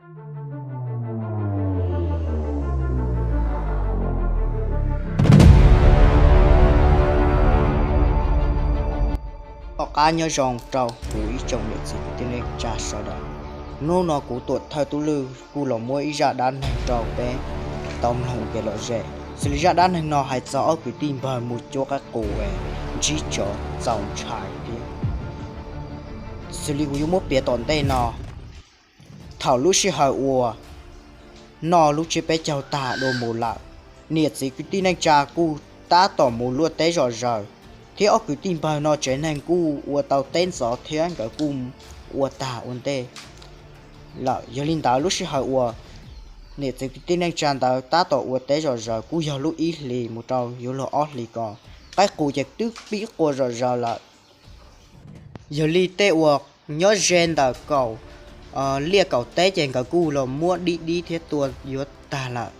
Tom qab nyob zoo rau kuv ib tsoom niam txiv kwv tij neej tsa sawv daws. Hnub no kuv tuam thawj tub lwj kuj los muab ib zaj dab neeg rau peb tau mloog kev lom zem. Xws li zaj dab neeg no hais txog ob kwv tij npawg mus cuab qaib qus ntsib tsov txaus ntshai thiab. Xws li kuv yuav muab piav tom ntej no, thaum lub sij hawm uas noj lub tsiab peb caug tag dua mus lawm, niam txiv kwv tij neej tsa kuj tab tom mus luaj teb zom zaws, thiab ob kwv tij npawg no tsev neeg kuj ua tau teb ntxov thiab nkawd kuj ua tag ua ntej lawm. Yog li ntawd lub sij hawm uas niam txiv kwv tij neej tsa ntawd tab tom ua teb zom zaws kuj yog lub ib hlis mus rau yuav luag ob hlis ko, qaib qus ces twb pib qua zom zaws lawm. Yog li tej uas nyob ze ntawm kaum liaj kaum teb ces nkawd kuj los muab dib dib thiab tua yuav tag lawm.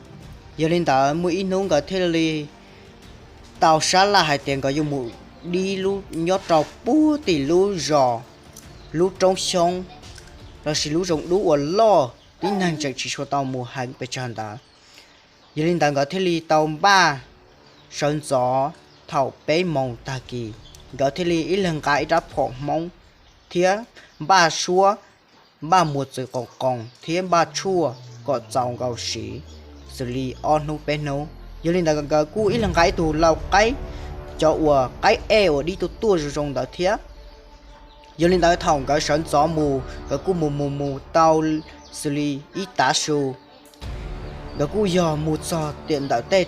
Yog li ntawd muaj ib hnub nkawd thiaj li tau sab laj hais tias nkawd yuav mus dib lub nyob rau puag tim lub zos, lub roob xyoob lossis lub zoov dub uas loj tib neeg tseem tsis tshua tau mus heev pes tsawg ntawd. Yog li ntawd nkawd thiaj li tau npaj sawv ntxov thaum peb moos tag kis, nkawd thiaj li ib leeg nqa ib rab phom hmoob thiab npaj suab, npaj muas txwv qoos qoos thiab npaj tshuaj kom txaus nkaus siv xws li ob hnub peb hnub. Yog li ntawd nkawd kuj ib leeg nqa ib tug lau qaib, cov uas qaib ej uas dib tuaj tuaj zoo zoo ntawd thiab. Yog li ntawd thaum nkawd sawv ntxov mus nkawd kuj mus mus mus tau xws li ib tav su, nkawd kuj yog mus txog tiam ntawm tej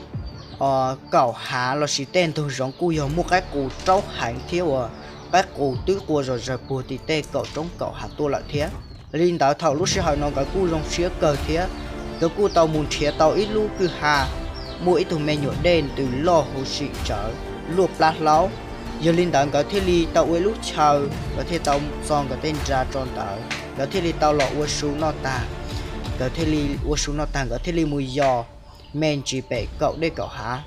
kaum hav lossis tej ntug zoov kuj yog muaj qaib qus raub heev thiab uas qaib qus twb qua zom zaws puag tim tej kaum roob kaum hav tuaj lawm thiab. Li ntawd thaum lub sij hawm no nkawd kuj zoo siab kawg thiab, nkawd kuj tau mus nrhiav tau ib lub kwj ha, muaj ib tug me nyuam dej ntws loj huv si tsawv luaj plab hlaub. Yog li ntawd nkawd thiaj li tau ua ib lub chaw, nkawd thiaj tau txo nkawd tej nra tso ntawd, nkawd thiaj li tau los ua su noj tag. Nkawd thiaj li ua su noj tag nkawd thiaj li mus yos me ntsis pem kaum dej kaum hav.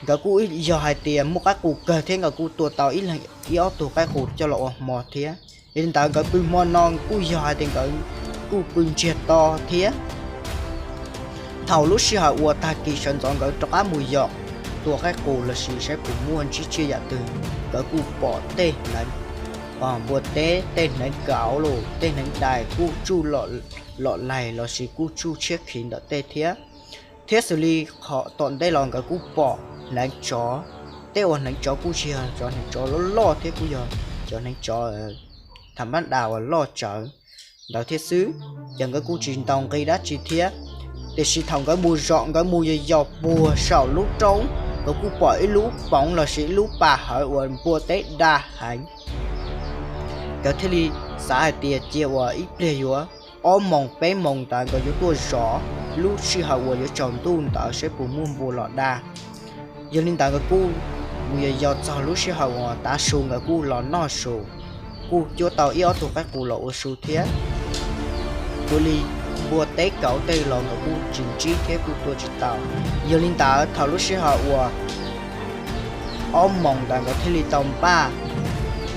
Nkawd kuj yog hais tias muaj qaib qus kawg thiab nkawd kuj tua tau ib ob tug qaib qus coj los ua hmo thiab. Yog li ntawd nkawd pw hmo no kuj yog hais tias nkawd kuj pw ntsiag to thiab. Thaum lub sij hawm uas tag kis sawv ntxov nkawd rov qab mus yos tua qaib qus lossis saib puas muaj ntsib tsiaj yam twg, nkawd kuj pom tej hneev npua teb, tej hneev kauv los tej hneev dais kuj tsuj lom laig lossis kuj tsuj tshiab khiv ntawm tej thiab. Thiab xws li qhov tom ntej los nkawd kuj pom hneev tsov, tej uas hneev tsov kuj tsis yog cov hneev tsov loj loj thiab kuj yog cov hneev tsov tham mab das uas loj tsawv ntawd thiab xwb. Ces nkawd kuj tsis ntaus nqi dab tsi thiab. Tiam sis thaum nkawd mus zom nkawd mus yos yos puag saum lub roob, nkawd kuj pom ib lub poov lossis ib lub pas hawv uas npua teb da heev. Nkawd thiaj li xav hais tias cia uas ib pliag yuav ob moos peb moos ntawd nkawd yuav tuaj zov lub sij hawm uas yuav tsaus ntuj ntawd saib puas muaj npua los da. Yog li ntawd nkawd kuj mus yos yos txog lub sij hawm uas tav su nkawd kuj los noj su, kuj cuab tau ib ob tug qaib qus los ua su thiab. Ua li npua teb kauv tej los nkawd kuj tsis ntsib thiab kuj tua tsis tau. Yog li ntawd thaum lub sij hawm uas ob moos ntawd nkawd thiaj li tau npaj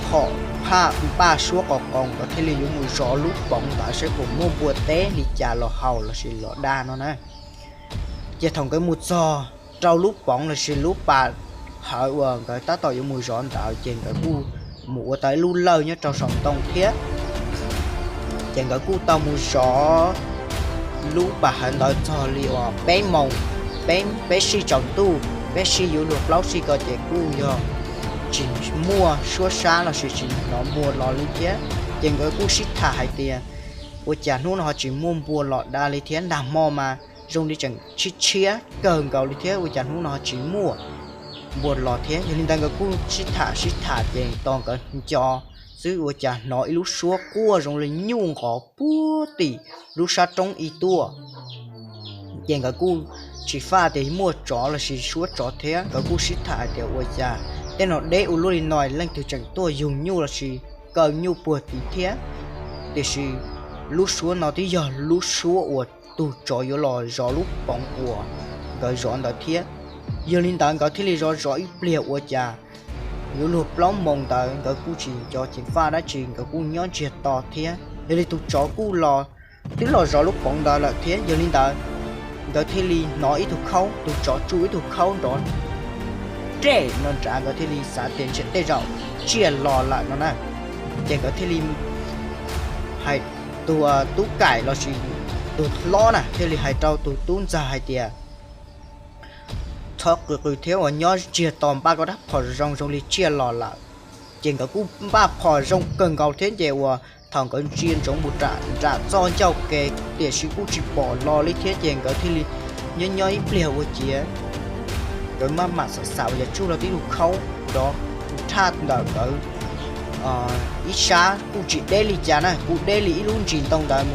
phom phaj npaj suab qos qoos nkawd thiaj li yuav mus zov lub poov ntawd saib puas muaj npua teb li cas los haus lossis los da no na. Ces thaum nkawd mus txog rau lub poov lossis lub pas hawv uas nkawd tab tom yuav mus zov ntawd ces nkawd kuj mus ua tau ib lub lawj nyob rau saum ntoo thiab. Ces nkawd kuj tau mus zov lub pas hawv ntawd txog li uas peb moos, peb sij tsaus ntuj, peb sij yuav luag plaub sij ko ces kuj yog tsis muaj suab sab lossis tsis hnov npua los li thiab. Ces nkawd kuj sib tham hais tias ua cas hnub no ho tsis muaj npua los da li thiab, nag hmo mas zoo li tseem tshiab tshiab kawg nkaus li thiab ua cas hnub no ho tsis muaj npua los thiab. Yog li ntawd nkawd kuj sib tham sib tham ces tos nkawd nco xwb ua cas hnov ib lub suab quaj zoo li nyuj nqov puag tim lub sab roob ib tuaj. Ces nkawd kuj tsis faj tias muaj tsov lossis suab tsov thiab, nkawd kuj sib tham hais tias ua cas tej no deb ua luaj li no leej twg tseem tuaj yug nyuj lossis kaw nyuj puag tid thiab. Tiam sis lub suab no twb yog lub suab uas tus tsov yuav los zov lub poov uas nkawd zov ntawd thiab. Yog li ntawd nkawd thiaj li zov zov ib pliag ua cas yuav luag plaub moos ntawd nkawd kuj tsis nco ceev faj dab tsi, nkawd kuj nyob ntsiag to thiab. Yog li tus tsov kuj los twb los zov lub poov ntawd lawm thiab. Yog li ntawd nkawd thiaj li hnov ib tug khaub, tus tsov tsuj ib tug khaub nrov rem no nrad, nkawd thiaj li xav tias ntshe tej zaum tsiaj los lawm no na. Ces nkawd thiaj li hais, tus tub kaim lossis tus hlob na thiaj li hais rau tus tub ntxawg hais tias, txhob qw qw thiab uas nyob ntsiag to npaj koj rab phom zoo zoo li tsiaj los lawm. Ces nkawd kuj npaj phom zoo kawg nkaus thiab ces uas thaum nkawd ntsia ntsoov mus nram txoj ncauj ke, tiam sis kuj tsis pom los li thiab ces nkawd thiaj li nyob nyob ib pliag ua ciav nkawd maj mam xav xav uas yog tsuj los tib tug khaub nrov nrhaj ntawm nkawd ib sab kuj tsis deb li cas na, kuj deb li ib lub ntsis ntoo ntawd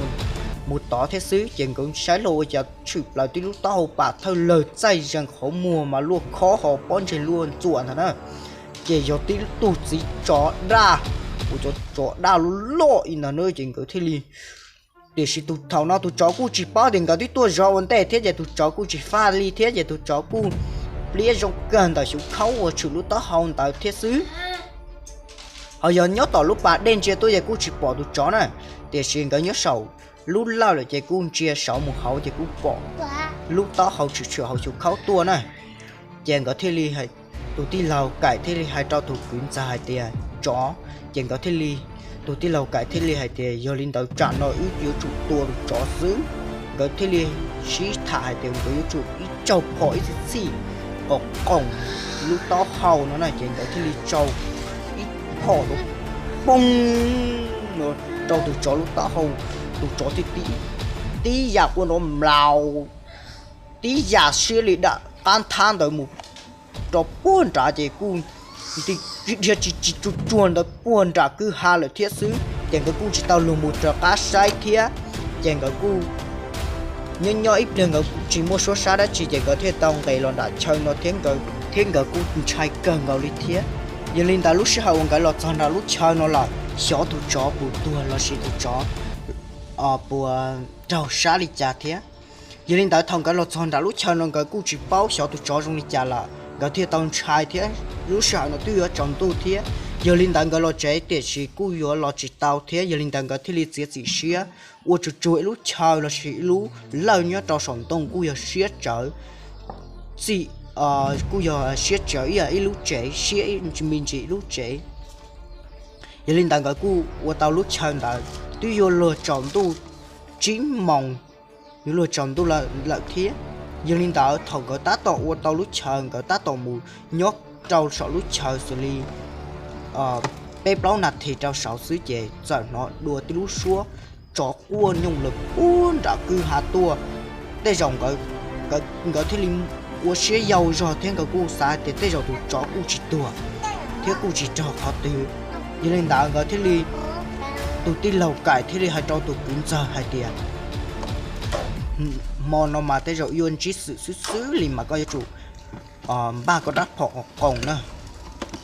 mus tod thiab xwb. Ces nkawd saib hlo ua cas tshwm plaws tib lub taub hau pam thawj lawg txaij zeeg qhov muag mas luaj khob ho pob ntseg luaj ntxuam ntag na. Ces yog tib tug txiv tsov daj, kuj cov tsov daj loj loj ib ntag na ces nkawd thiaj li, tiam sis tus thaum no tus tsov kuj tsis paub tias nkawd twb tuaj zov ua ntej thiab ces tus tsov kuj tsis faj li thiab ces tus tsov kuj pliab zoo kawg ntawm xyuv khaub uas tshwm lub taub hau ntawd thiab xwb. Ho yog nyob tom lub pas dej ntsia tuaj ces kuj tsis pom tus tsov na, tiam sis nkawd nyob saum lub lawj lawm ces kuj ntsia saud mus hauv ces kuj pom lub taub hau tshwm tshwm hauv xyuv khaub tuaj na. Ces nkawd thiaj li, tus tij laug Kaim thiaj li hais rau tus kwv ntxawg hais tias tsov, ces nkawd thiaj li, tus tij laug Kaim thiaj li hais tias yog li ntawd tsam no wb yuav tsum tua tus tsov xwb. Nkawd thiaj li sib tham hais tias nkawd yuav tsum ib tsaug phom ib txhij txhij qos qoos lub taub hau no na ces nkawd thiaj li tsaug ib phom rau poob rau tus tsov lub taub hau, tus tsov thiaj tib yam quaj nrov mlaus, tib yam siab li dam qab nthab ntawd mus rau puag nrad ces kuj nti dhia tsis tsis tsuag tsuag ntawd puag nram kwj ha lawm thiab xwb ces nkawd kuj tsis tau luag mus raws qab saib thiab. Ces nkawd kuj nyob nyob ib pliag nkawd tsis muaj suab sab dab tsi ces nkawd thiaj tau nqes los nram chaw no thiab, thiab nkawd kuj ntshai kawg nkaus li thiab. Yog li ntawd lub sij hawm uas nkawd los txog nram lub chaw no lawm xyov tus tsov puas tuag lossis tus tsov puas raug sab li cas thiab. Yog li ntawd thaum nkawd los txog nram lub chaw no nkawd kuj tsis paub xyov tus tsov zoo li cas lawm nkawd thiaj tau ntshai thiab lub sij hawm no twb yuav tsaus ntuj thiab. Yog li ntawd nkawd los tsev tiam sis kuj yuav los tsis tau thiab yog li ntawd nkawd thiaj li txiav txim siab ua tsuag tsuag ib lub chaw lossis ib lub lawj nyob rau saum ntoo kuj yog siab tsawv txim, kuj yog siab tsawv ib yam ib lub tsev siab me ntsis ib lub tsev. Yog li ntawd nkawd kuj ua tau lub chaw ntawd twb yuav luag tsaus ntuj tsib moos, yuav luag tsaus ntuj lawm thiab. Yog li ntawd thaum nkawd tab tom ua tau lub chaw nkawd tab tom mus nyob rau saum lub chaw xws li peb plaub nas this rau saud xwb ces txawm hnov dua tib lub suab tsov quaj nyooj lawm puag nram kwj ha tuaj. Tej zaum nkawd thiaj li ua siab yau zog thiab nkawd kuj xav tias tej zaum tus tsov kuj tsis tuag thiab kuj tsis raug qhov twg. Yog li ntawd nkawd thiaj li, tus tij laug Kaim thiaj li hais rau tus kwv ntxawg hais tias hmo no mas tej zaum yuav ntsib xwm xwb xwb li mas koj yuav tsum npaj koj rab phom qos qoos na,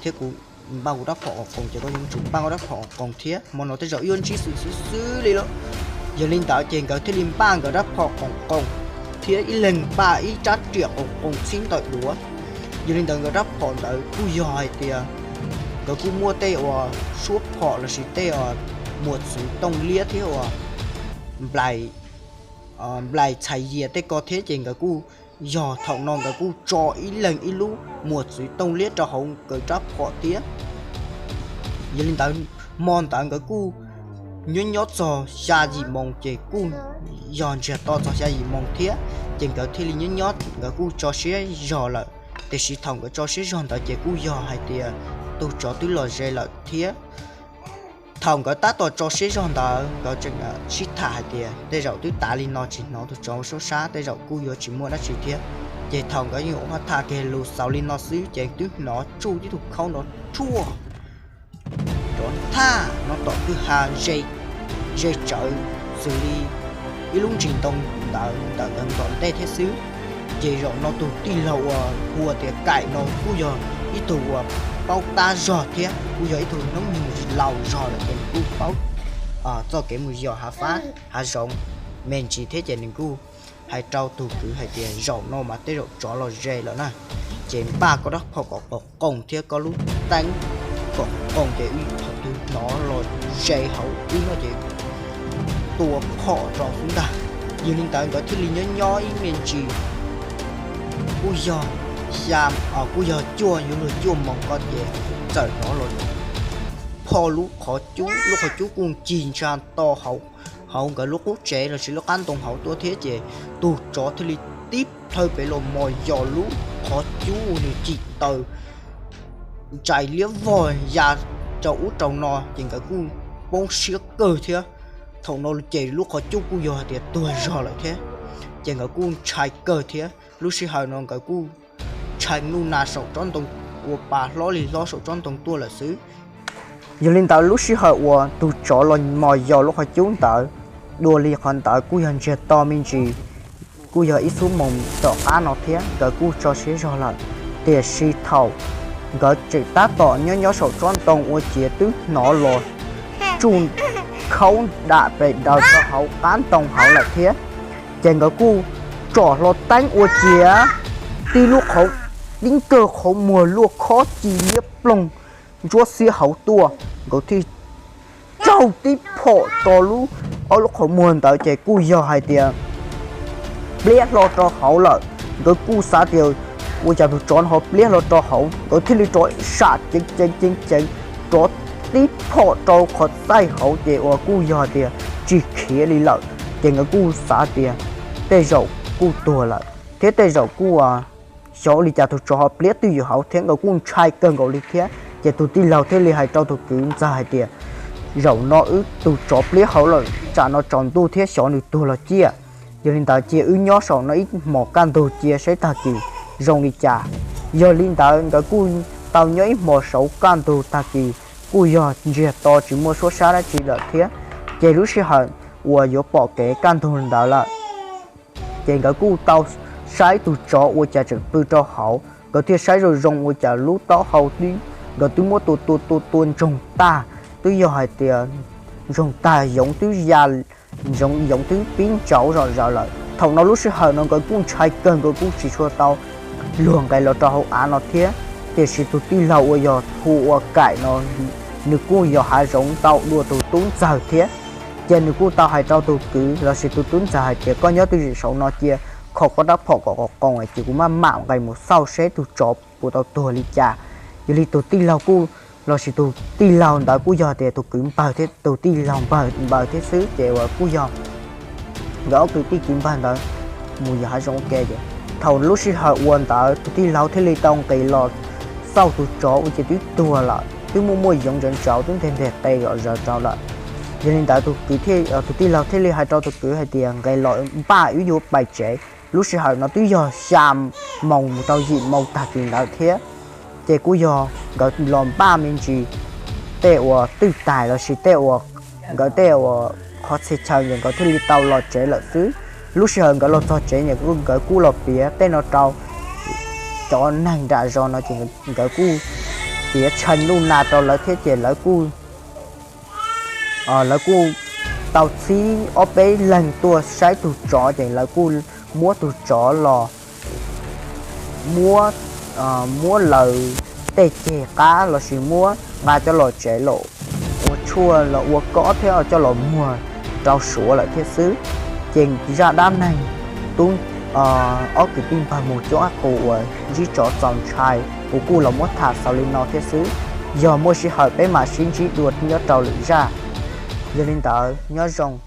thiab kuv npaj kuv rab phom qos qoos ces koj yuav tsum npaj koj rab phom qos qoos thiab hmo no tej zaum yuav ntsib xwm xwb xwb li lawm. Yog li ntawd ces nkawd thiaj li npaj nkawd rab phom qos qoos thiab ib leeg npaj ib rab riam qos qoos txhib ntawm duav. Yog li ntawd nkawd rab phom ntawd kuj yog hais tias nkawd kuj muaj tej uas suab phom lossis tej uas muas txwv tooj liab thiab uas nplais txhais yias tej ko thiab ces nkawd kuj yog thaum no nkawd kuj tso ib leeg ib lub muas txwv tooj liab rau hauv nkawd rab phom thiab. Yog li ntawd hmo ntawd nkawd kuj nyob nyob txog xya yim moos ces kuj yog ntsiag to txog xya yim moos thiab ces nkawd thiaj li nyob nyob nkawd kuj tso siab zog lawm. Tiam sis thaum nkawd tso siab zog ntawd ces kuj yog hais tias tus tsov twb los ze lawm thiab. Thaum nkawd tab tom tso siab zog ntawd nkawd tseem sib tham hais tias tej zaum twb tas li no tsis hnov tus tsov suab sab tej zaum kuj yuav tsis muaj dab tsi thiab. Ces thaum nkawd yeej ua tham kiag lus xaus li no xwb ces twb hnov tsuj tib tug khaub nrov ruaj nrov nthaj no tom kwj ha ze tsawv xws li ib lub ntsis ntoo ntawd ntawm nkawd tom ntej thiab xwb. Ces zaum no tus tij laug uas hu tias Kaim no kuj yog ib tug uas paub tab zog thiab kuj yog ib tug hnub nyoog laus zog lawm ces nws kuj paub txoj kev mus yos hav fab hav zoov me ntsis thiab ces nws kuj hais rau tus kwv hais tias zaum no mas tej zaum tsov los ze lawm na, ces npaj koj rab phom kom qos qoos thiab koj lub teeb kom qoos ces wb thaum twg hnov los ze hauv wb no ces tua phom rau xwb ntag. Yog li ntawd nkawd thiaj li nyob nyob ib me ntsis, kuj yog xya, kuj yog cuaj yuav luag cuaj moos ko ces txawm hnov los phom lub qhov cub, lub qhov cub kuj ncig ntsa to hauv nkawd lub qub tsev los sis lub qab ntoo hauv tuaj thiab ces tus tsov thiaj li tib plhaw pem los mos yos lub qhov cub nws cim taws ntsais liab vog ya rau ub rau no ces nkawd kuj poob siab kawg thiab. Thaum no ces lub qhov cub kuj yog hais tias tuag zog lawm thiab, ces nkawd kuj ntshai kawg thiab. Lub sij hawm no nkawd kuj tshee nuj nas saum tsob ntoo ua pa hlob li hlob saum tsob ntoo tuaj lawm xwb. Yog li ntawd lub sij hawm uas tus tsov los mos yos lub qhov cub ntawd, dua li qhov ntawd kuj yog ntsiag to me ntsis, kuj yog ib xuab moos tom qab no thiab nkawd kuj tso siab zog lawm. Tiam sis thaum nkawd tseem tab tom nyob nyob saum tsob ntoo ua ciav twb hnov los tsuj khaub dam pes daws rau hauv qab ntoo hauv lawm thiab. Ces nkawd kuj tsom hlo teeb ua ciav, tib lub qhov, tib nkawg qhov muag luaj khob ci liab ploog ntsuab xiab hauv tuaj, nkawd thiaj raug tib phom rau lub, ob lub qhov muag ntawd ces kuj yog hais tias pliab hlo rau hauv lawm. Nkawd kuj xav tias ua cas tus tsov no ho pliab hlo rau hauv, nkawd thiaj li rov sam ceev ceev ceev ceev rov tib phom rau qhov txaij hauv ces uas kuj yog hais tias tsis khiav li lawm. Ces nkawd kuj xav tias tej zaum kuj tuag lawm thiab tej zaum kuj xyov li cas tus tsov ho pliab twj ywm hauv thiab nkawd kuj ntshai kawg nkaus li thiab. Ces tus tij laug thiaj li hais rau tus kwv ntxawg hais tias, zaum no wb tus tsov pliab hauv lawm, tsam no tsaus ntuj thiab xyov nws tuag los ciaj. Yog li ntawd cia wb nyob saum no ib hmos kaj ntug cia saib tag kis zoo li cas. Yog li ntawd nkawd kuj tau nyob ib hmos saud kaj ntug tag kis kuj yog ntsiag to tsis muaj suab sab dab tsi lawm thiab. Ces lub sij hawm uas yuav pom kev kaj ntug ntawd lawm, ces nkawd kuj tau saib tus tsov ua cas tseem pw rau hauv. Nkawd thiaj saib zoo zoo ua cas lub taub hau twb, nkawd twb muab tua tua tua tua ntsoog tag, twb yog hais tias ntsoog tag yoov twb ya, yoov twb pib ntsauv zom zaws lawm. Thaum no lub sij hawm no nkawd kuj ntshai kawg, nkawd kuj tsis tshua tau luag nqes los rau hauv av no thiab. Tiam sis tus tij laug uas yog hu ua Kaim no, nws kuj yog hav zoov ntau dua tus tub ntxawg thiab. Ces nws kuj tau hais rau tus kwv lossis tus tub ntxawg hais tias, koj nyob twj ywm saum no cia, kho koj rab phom kom qos qoos ces kuv maj mam nqes mus xauj seb tus tsov puas tau tuag li cas. Yog li tus tij laug kuj, lossis tus tij laug ntawd kuj yog tias tus kwv npawg thiab tus tij laug npawg npawg thiab xwb ces uas kuj yog nkawd ob kwv tij kwv npawg ntawd mus yos hav zoov ua ke ces thaum lub sij hawm ua ntawd tus tij laug thiaj li tau nqis los xauj tus tsov ua ces twb tuag lawm, twb muaj muaj yoov ntsaus ntsaus twb nteg nteg qe zom zaws rau lawm. Yog li ntawd tus kwv, tus tij laug thiaj li hais rau tus kwv hais tias nqis los npaj wb yuav pais tsev. Lub sij hawm no twb yog xya moos mus rau yim moos tag kis ntawd thiab. Ces kuj yog nkawd los npaj me ntsis tej uas twj tais lossis tej uas nkawd tej uas qhov txhia chaw ces nkawd thiaj li tau los tsev lawm xwb. Lub sij hawm nkawd los txog tsev ces nkawd kuj los piav tej no rau cov neeg nram zos no ces nkawd kuj piav tshee nuj nas rau lawv thiab ces lawv kuj lawv kuj tau txhib ob peb leeg tuaj saib tus tsov ces lawv kuj muab tus tsov los, muab, muab lawv tej ceg qab lossis muab nqa coj los tsev los ua tshuaj los ua kob thiab coj los muag rau Suav lawm thiab xwb. Ces zaj dab neeg tub, ob kwv tij npawg mus cuab qus uas ntsib tsov txaus ntshai kuv kuj los muab tham xaus li no thiab xwb. Yog muaj sij hawm peb mam sib ntsib dua nyob rau lwm zaj. Yog li ntawd nyob zoo.